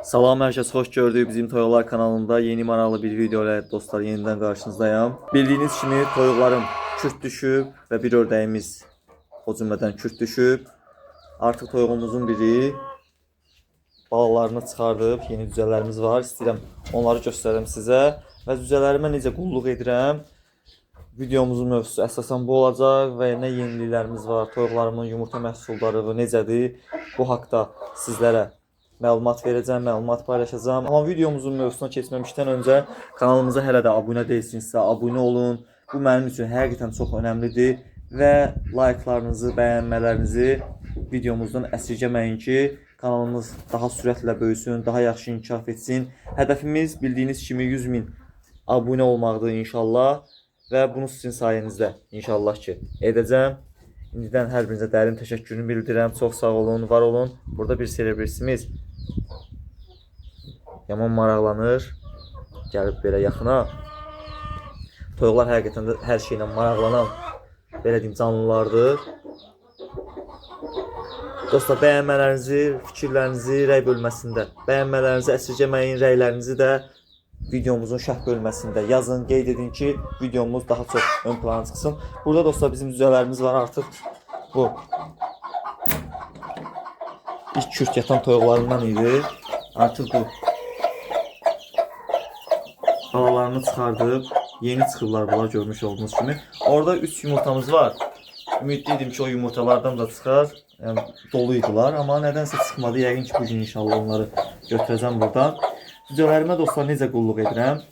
Salam hər kəs, xoş gördük bizim Toyuqlar kanalında yeni maraqlı bir video ilə dostlar yenidən qarşınızdayam. Bildiyiniz kimi toyuqlarım kürt düşüb və bir ördəyimiz o cümlədən kürt düşüb. Artıq toyuğumuzun biri balalarını çıxardıb, yeni cücələrimiz var. İstəyirəm onları göstərim sizə və cücələrimə necə qulluq edirəm. Videomuzun mövzusu əsasən bu olacaq və nə yeniliklərimiz var, toyuqlarımın yumurta məhsuldarlığı necədir, bu haqda sizlərə məlumat verəcəm, məlumat paylaşacağam. Amma videomuzun mövzusuna keçməmişdən öncə kanalımıza hələ də abunə deyilsinizsə, abunə olun. Bu mənim üçün həqiqətən çox önəmlidir və layqlarınızı, bəyənmələrinizi videomuzdan əsirgəməyin ki, kanalımız daha sürətlə böyüsün, daha yaxşı inkişaf etsin. Hədəfimiz bildiyiniz kimi 100 min abunə olmaqdır inşallah və bunu sizin sayənizdə inşallah ki edəcəm. İndidən hər birinizə dərin təşəkkürümü bildirirəm. Çox sağ olun, var olun. Burada bir selebristimiz yaman maraqlanır. Gəlib belə yaxına. Toyuqlar həqiqətən də hər şeylə maraqlanan, belə deyim, canlılardır. Dostlar, bəyənmələrinizi, fikirlərinizi rəy bölməsində, bəyənmələrinizi əsirgəməyin, rəylərinizi də videomuzun şərh bölməsində yazın, qeyd edin ki, videomuz daha çox ön plana çıxsın. Burada dostlar bizim cücələrimiz var artıq. Bu ilk kürt yatan toyuqlarından idi. Artıq bu balalarını çıxardıb, yeni çıxıblar bunlar görmüş olduğunuz kimi. Orada 3 yumurtamız var. Ümidliydim ki, o yumurtalardan da çıxar. Yəni doluydular, amma nədənsə çıxmadı. Yəqin ki, bu gün inşallah onları götürəcəm buradan. Cücələrimə dostlar necə qulluq edirəm?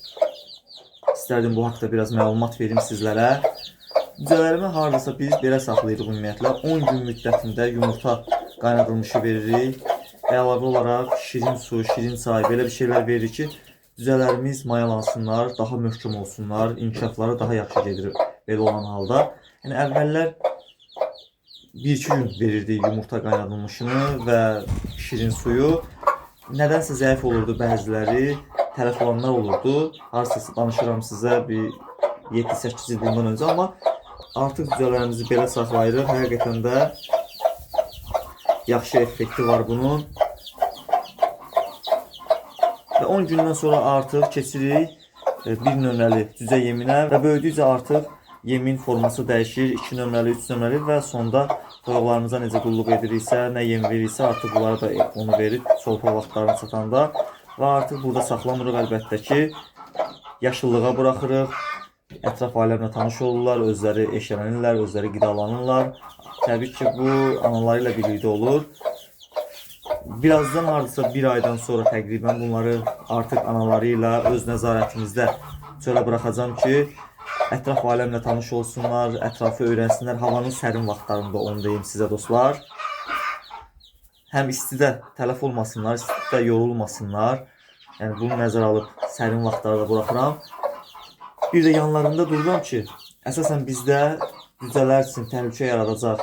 İstərdim bu haqda biraz məlumat verim sizlərə. Cücələrimi hardasa biz belə saxlayırıq ümumiyyətlə. 10 gün müddətində yumurta qaynadılmışı veririk. Əlavə olaraq şirin su, şirin çay belə bir şeylər veririk ki, cücələrimiz mayalansınlar, daha möhkəm olsunlar, inkişafları daha yaxşı gedir belə olan halda. Yəni əvvəllər 1-2 gün verirdik yumurta qaynadılmışını və şirin suyu. Nədənsə zəif olurdu bəziləri, tələf olanlar olurdu. Harsasa danışıram sizə bir 7-8 il bundan öncə, amma artıq cücələrimizi belə saxlayırıq. Həqiqətən də yaxşı effekti var bunun. Və 10 gündən sonra artıq keçirik bir nömrəli cücə yeminə və böyüdükcə artıq yemin forması dəyişir. 2 nömrəli, 3 nömrəli və sonda toyuqlarımıza necə qulluq ediriksə, nə yem veririksə, artıq bunlara da onu verir çolpa vaxtlarına çatanda və artıq burada saxlamırıq əlbəttə ki, yaşıllığa buraxırıq. Ətraf aləmlə tanış olurlar, özləri eşələnirlər, özləri qidalanırlar. Təbii ki, bu anaları ilə birlikdə olur. Birazdan hardasa bir aydan sonra təqribən bunları artıq anaları ilə öz nəzarətimizdə çölə buraxacağam ki, ətraf aləmlə tanış olsunlar, ətrafı öyrənsinlər. Havanın sərin vaxtlarında onu deyim sizə dostlar. Həm istidə tələf olmasınlar, istidə yorulmasınlar. Yəni bunu nəzərə alıb sərin vaxtlarda buraxıram. Bir də yanlarında dururam ki, əsasən bizdə cücələr üçün təhlükə yaradacaq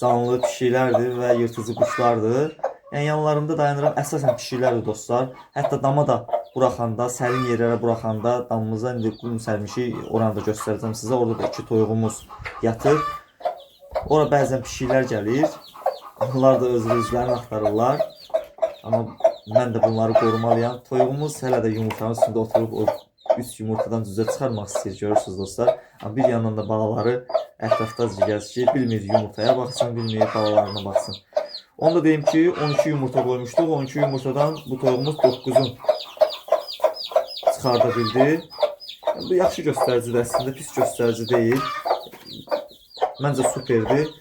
canlı pişiklərdir və yırtıcı quşlardır. Yəni yanlarında dayanıram. Əsasən pişiklərdir dostlar. Hətta dama da buraxanda, sərin yerlərə buraxanda damımıza indi qum sərmişik, oranı da göstərəcəm sizə. Orada da iki toyuğumuz yatır. Ora bəzən pişiklər gəlir. Onlar da öz rüzlərini axtarırlar. Amma mən də bunları qorumalıyam. Toyuğumuz hələ də yumurtanın üstündə oturub o 3 yumurtadan cücə çıxarmaq istəyir, görürsünüz dostlar. Amma bir yandan da balaları ətrafda gəzir ki, bilmir yumurtaya baxsın, bilmir balalarına baxsın. Onu da deyim ki, 12 yumurta qoymuşduq. 12 yumurtadan bu toyuğumuz 9-un çıxarda bildi. Yəni, bu yaxşı göstəricidir əslində, pis göstərici deyil. Məncə superdir.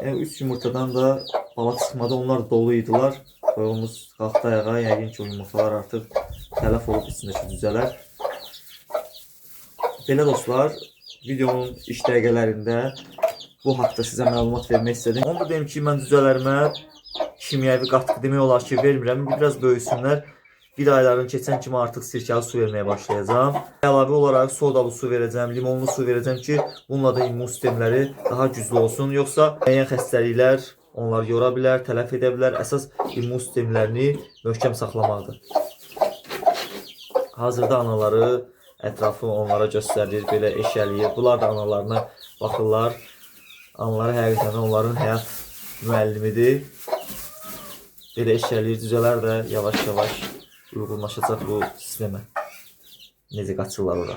Yəni 3 yumurtadan da bala çıxmadı. Onlar dolu idilər. Toyuğumuz qalxdı ayağa. Yəqin ki, o yumurtalar artıq tələf olub içindəki cücələr. Belə dostlar, videonun ilk dəqiqələrində bu haqda sizə məlumat vermək istədim. Onu da deyim ki, mən cücələrimə kimyəvi qatqı demək olar ki, vermirəm. Biraz böyüsünlər. Bir ayların keçən kimi artıq sirkəli su verməyə başlayacağam. Əlavə olaraq sodalı su verəcəm, limonlu su verəcəm ki, bununla da immun sistemləri daha güclü olsun. Yoxsa müəyyən xəstəliklər onları yora bilər, tələf edə bilər. Əsas immun sistemlərini möhkəm saxlamaqdır. Hazırda anaları ətrafı onlara göstərir, belə eşələyir. Bunlar da analarına baxırlar. Anaları həqiqətən onların həyat müəllimidir. Belə eşələyir. Cücələr də yavaş-yavaş uyğunlaşacaq bu sistemə. Necə qaçırlar ora.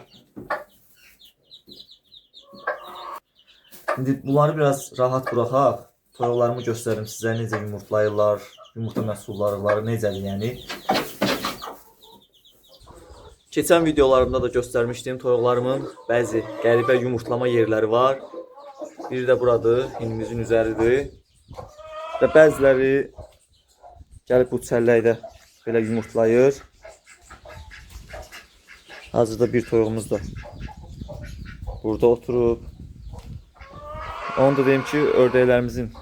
İndi bunları biraz rahat buraxaq. Toyuqlarımı göstərim sizə necə yumurtlayırlar, yumurta məhsulları necədir yəni. Keçən videolarımda da göstərmişdim toyuqlarımın bəzi qəribə yumurtlama yerləri var. Biri də buradır, hinimizin üzəridir. Və bəziləri gəlib bu çəlləkdə belə yumurtlayır. Hazırda bir toyuğumuz da burada oturub. Onu da deyim ki, ördəklərimizin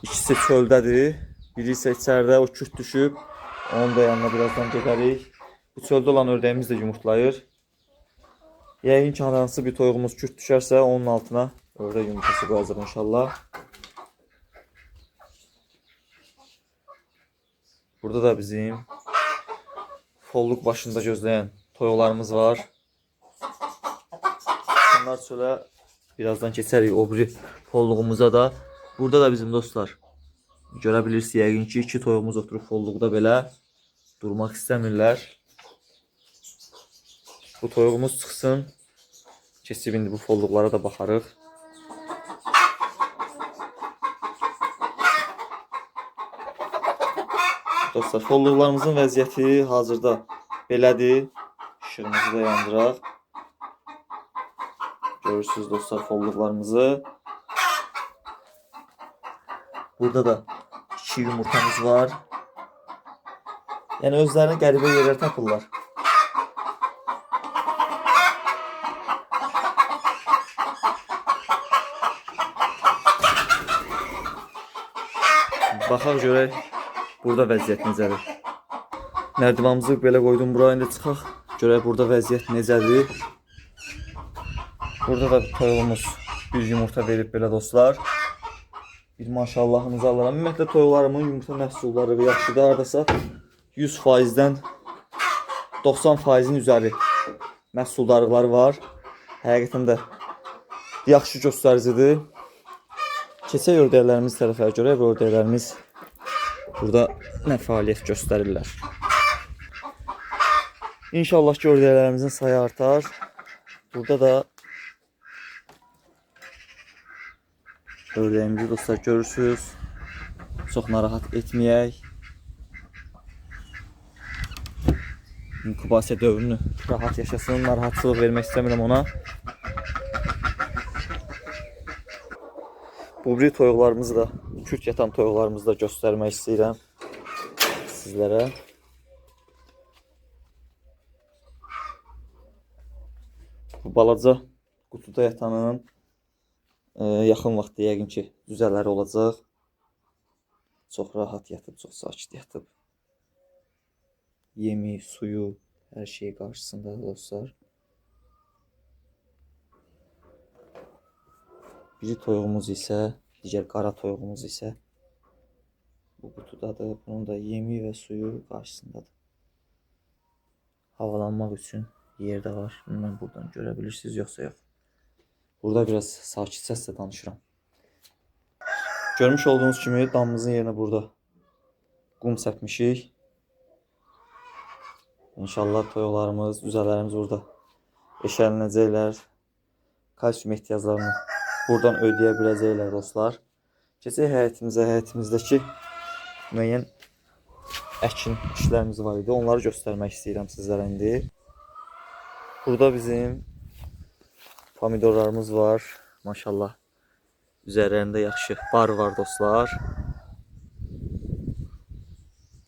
ikisi çöldədir. Biri isə içəridə, o kürt düşüb. Onun da yanına birazdan gedərik. Bu çöldə olan ördəyimiz də yumurtlayır. Yəqin ki, hansı bir toyuğumuz kürt düşərsə, onun altına ördək yumurtası qoyacaq inşallah. Burada da bizim folluq başında gözləyən toyuqlarımız var. Bunlar çölə birazdan keçərik o biri folluğumuza da. Burada da bizim dostlar görə bilirsiniz yəqin ki, iki toyuğumuz oturub folluqda belə durmaq istəmirlər. Bu toyuğumuz çıxsın. Keçib indi bu folluqlara da baxarıq. Dostlar, folluqlarımızın vəziyyəti hazırda belədir. İşığımızı da yandıraq. Görürsünüz dostlar folluqlarımızı. Burada da iki yumurtamız var. Yəni özlərinə qəribə yerlər tapırlar. Baxaq görək burada vəziyyət necədir. Nərdivanımızı belə qoydum bura, indi çıxaq görək burada vəziyyət necədir. Burada da toyuğumuz bir yumurta verib belə dostlar. Bir maşallahınızı alıram. Ümumiyyətlə toyuqlarımın yumurta məhsulları yaxşıdır. Hardasa 100%-dən 90%-in üzəri məhsuldarlıqları var. Həqiqətən də yaxşı göstəricidir. Keçək ördəklərimiz tərəfə görək bu ördəklərimiz burada nə fəaliyyət göstərirlər. İnşallah ki ördəklərimizin sayı artar. Burada da ördəyimizi dostlar görürsünüz. Çox narahat etməyək. İnkubasiya dövrünü rahat yaşasın. Narahatçılıq vermək istəmirəm ona. Bu biri toyuqlarımızı da, kürt yatan toyuqlarımızı da göstərmək istəyirəm sizlərə. Bu balaca qutuda yatanın yaxın vaxtda yəqin ki cücələri olacaq. Çox rahat yatıb, çox sakit yatıb. Yemi, suyu, hər şey qarşısında dostlar. Biri toyuğumuz isə, digər qara toyuğumuz isə bu qutudadır. Bunun da yemi və suyu qarşısındadır. Havalanmaq üçün yer də var. Bunu buradan görə bilirsiniz, yoxsa yox. Burada biraz sakit səslə danışıram. Görmüş olduğunuz kimi damımızın yerinə burada qum səpmişik. İnşallah toyuqlarımız, cücələrimiz burada eşələnəcəklər. Kalsium ehtiyaclarını buradan ödəyə biləcəklər dostlar. Keçək həyətimizə, həyətimizdəki müəyyən əkin işlərimiz var idi. Onları göstərmək istəyirəm sizlərə indi. Burada bizim pomidorlarımız var. Maşallah. Üzərlərində yaxşı bar var dostlar.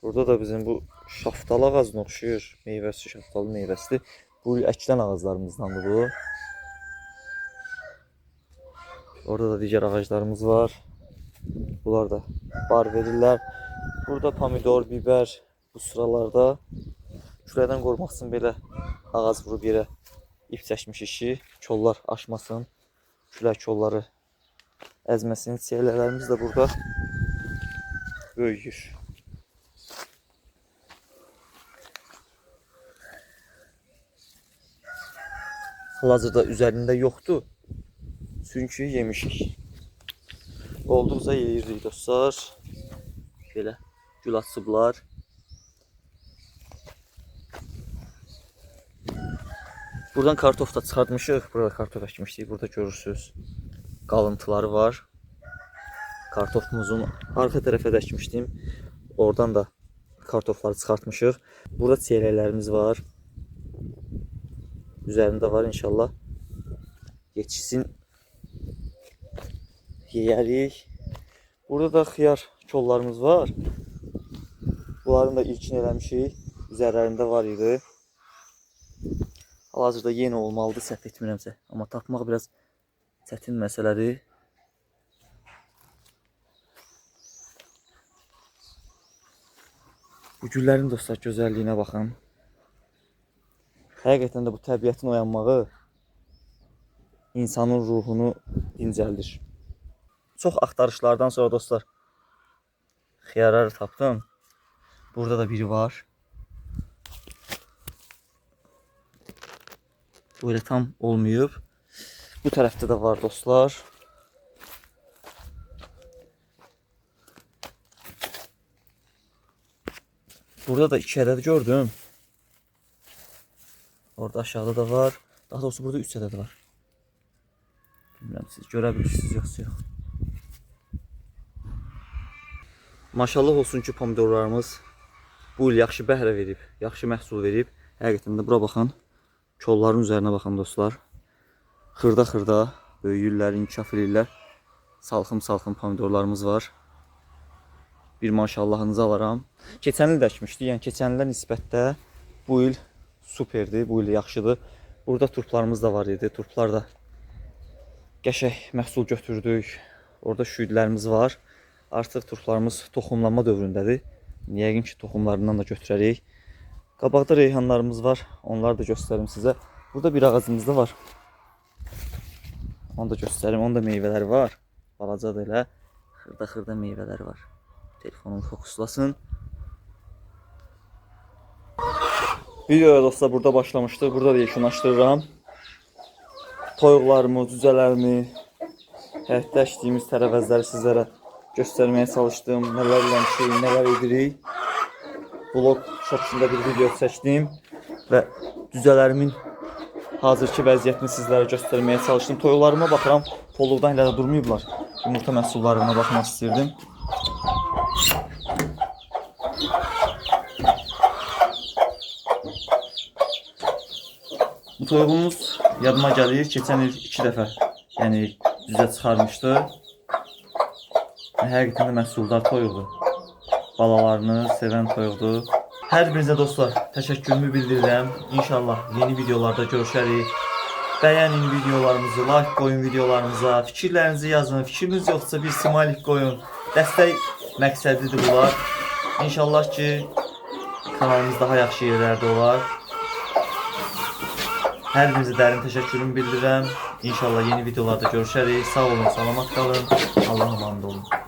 Burada da bizim bu şaftalı ağacına oxşayır. Meyvəsi, şaftalı meyvəsidir. Bu əkilən ağaclarımızdandır bu. Orada da digər ağaclarımız var. Bunlar da bar verirlər. Burada pomidor, biber bu sıralarda küləkdən qorumaq üçün belə ağac vurub yerə ip çəkmişik ki, kollar aşmasın, külək kolları əzməsin. Çiyələlərimiz də burada böyüyür. Hal-hazırda üzərində yoxdur. Çünki yemişik. Olduqca yeyirdik dostlar. Belə. Gül açıblar. Buradan kartof da çıxartmışıq. Burada kartof əkmişdik. Burada görürsüz. Qalıntıları var. Kartofumuzun arxa tərəfə də əkmişdim. Oradan da kartofları çıxartmışıq. Burada çiyələklərimiz var. Üzərində var inşallah. Yetişsin. Yeyərik. Burada da xiyar kollarımız var. Bunların da ilkini eləmişik. Üzərlərində var idi. Hal-hazırda yenə olmalıdır, səhv etmirəmsə. Amma tapmaq biraz çətin məsələdir. Bu güllərin dostlar gözəlliyinə baxın. Həqiqətən də bu təbiətin oyanmağı insanın ruhunu dincəldir. Çox axtarışlardan sonra dostlar xiyarları tapdım. Burada da biri var. Bu elə tam olmayıb. Bu tərəfdə də var dostlar. Burada da 2 ədəd gördüm. Orada aşağıda da var. Daha doğrusu burada 3 ədəd var. Bilmirəm siz görə bilirsiniz yoxsa yox. Maşallah olsun ki pomidorlarımız bu il yaxşı bəhrə verib, yaxşı məhsul verib. Həqiqətən də bura baxın. Kolların üzərinə baxın dostlar. Xırda-xırda böyüyürlər, inkişaf eləyirlər. Salxım-salxım pomidorlarımız var. Bir maşallahınızı alaram. Keçən il də əkmişdik. Yəni keçən ilə nisbətdə bu il superdir, bu il yaxşıdır. Burada turplarımız da var idi. Turplar da qəşəng məhsul götürdük. Orada şüydlərimiz var. Artıq turplarımız toxumlanma dövründədir. Yəqin ki, toxumlarından da götürərik. Qabaqda reyhanlarımız var. Onları da göstərim sizə. Burada bir ağacımız da var. Onu da göstərim. Onun da meyvələri var. Balacadır elə. Xırda-xırda meyvələri var. Telefonum fokuslasın. Videoya dostlar burada başlamışdıq. Burada da yekunlaşdırıram. Toyuqlarımı, cücələrimi, həyətdə əkdiyimiz tərəvəzləri sizlərə göstərməyə çalışdım. Nələr eləmişik, nələr edirik. Vlog şəklində bir video çəkdim və cücələrimin hazırki vəziyyətini sizlərə göstərməyə çalışdım. Toyuqlarıma baxıram, poluqdan hələ də durmayıblar. Yumurta məhsullarına baxmaq istirdim. Bu toyuğumuz yadıma gəlir, keçən il 2 dəfə, yəni cücə çıxarmışdı. Həqiqətən də məhsuldar toyuqdur. Balalarını sevən toyuqdur. Hər birinizə dostlar təşəkkürümü bildirirəm. İnşallah yeni videolarda görüşərik. Bəyənin videolarımızı, like qoyun videolarımıza, fikirlərinizi yazın. Fikriniz yoxsa bir smiley qoyun. Dəstək məqsədidir bunlar. İnşallah ki kanalımız daha yaxşı yerlərdə olar. Hər birinizə dərin təşəkkürümü bildirirəm. İnşallah yeni videolarda görüşərik. Sağ olun, salamat qalın. Allah'a emanet olun.